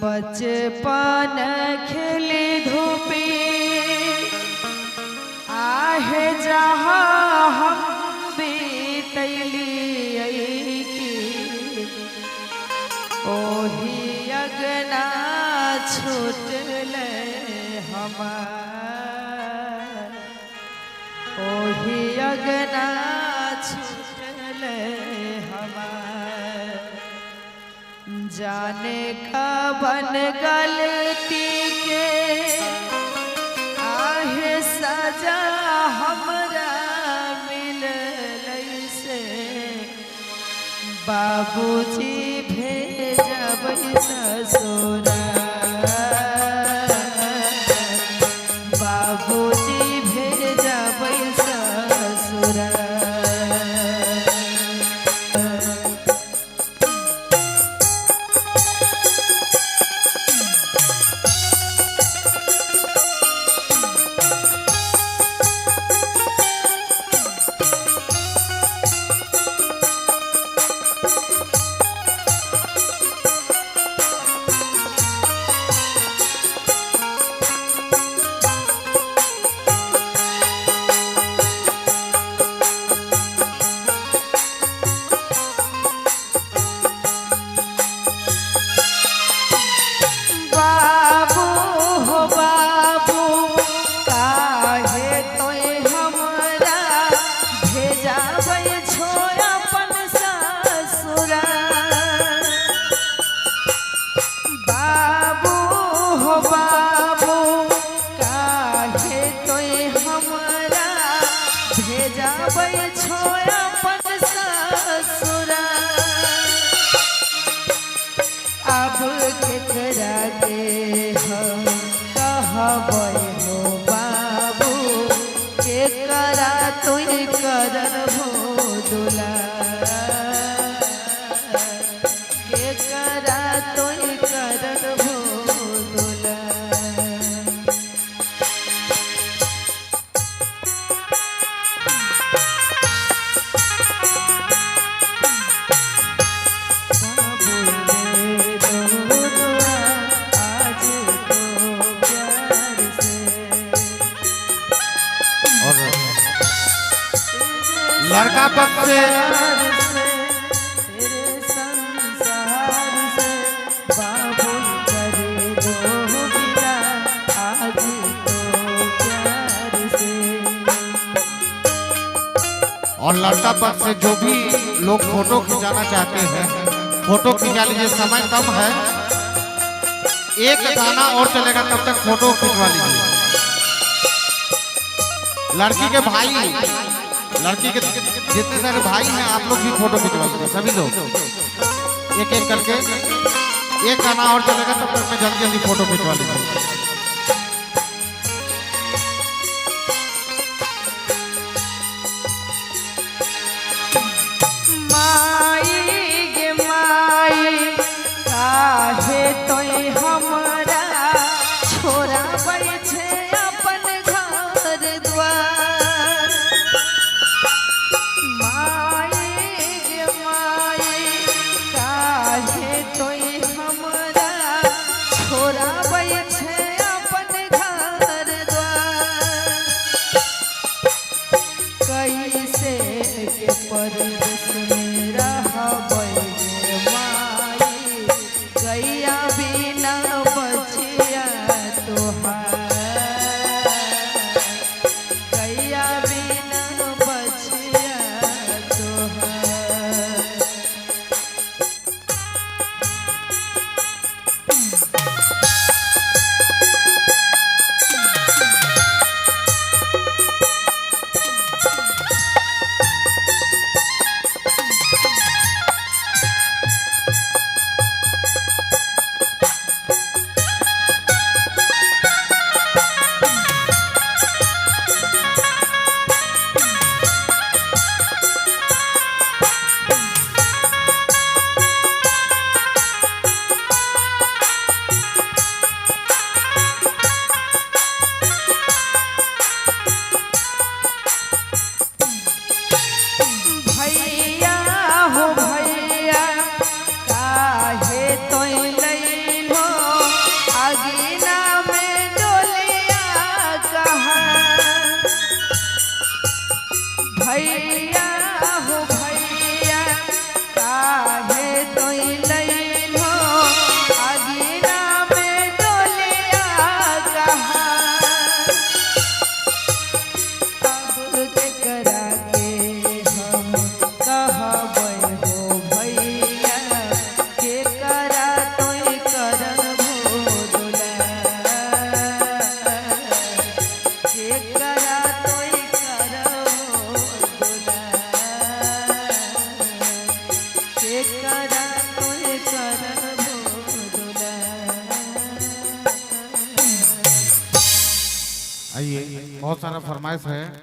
बचपन खेली धूपी आहे जहाँ हम बीतैली की ओही अगना छूटले हमार, ओही अगना छूटले हमार। जाने कवन गलती के आहे सजा हमरा मिललै से, बाबूजी भेजबै ससुराल, बाबूजी भेजबै ससुराल। बाबू हो बाबू काहे तोय हमरा भेजाबै छो अपन ससुराल। बाबू हो बाबू काहे तोय हमरा भेजाबै छो अपन ससुराल। अब केकरा के हम कहबै हो बाबू, केकरा तुई करबो दुलार, केकरा तुई करबो दुलार। बाबू ले दो दुआ आज तो प्यार से। और लड़का पक्ष से प्यार से तेरे संसार से बाबुल कर दो विदा आज तो प्यार से। और लड़का पक्ष से जो भी लोग फोटो खिंचाना चाहते हैं फोटो खिंचा लीजिए, समय कम है, एक गाना और चलेगा तब तक फोटो खिंचवा लीजिए। लड़की के भाई, लड़की के जितने सारे भाई हैं आप लोग भी फोटो खिंचवा लीजिए, सभी लोग एक एक करके। एक गाना और चलेगा तब तक मैं जल्दी जल्दी फोटो खिंचवा लीजिए। माई गे माई काहे तोय हमरा छोड़ाबै छे अपन घर द्वार। माई गे माई काहे तोय हमरा छोड़ाबै छे करा तोय करबो दुलार। आइए, बहुत सारा फरमाइश है।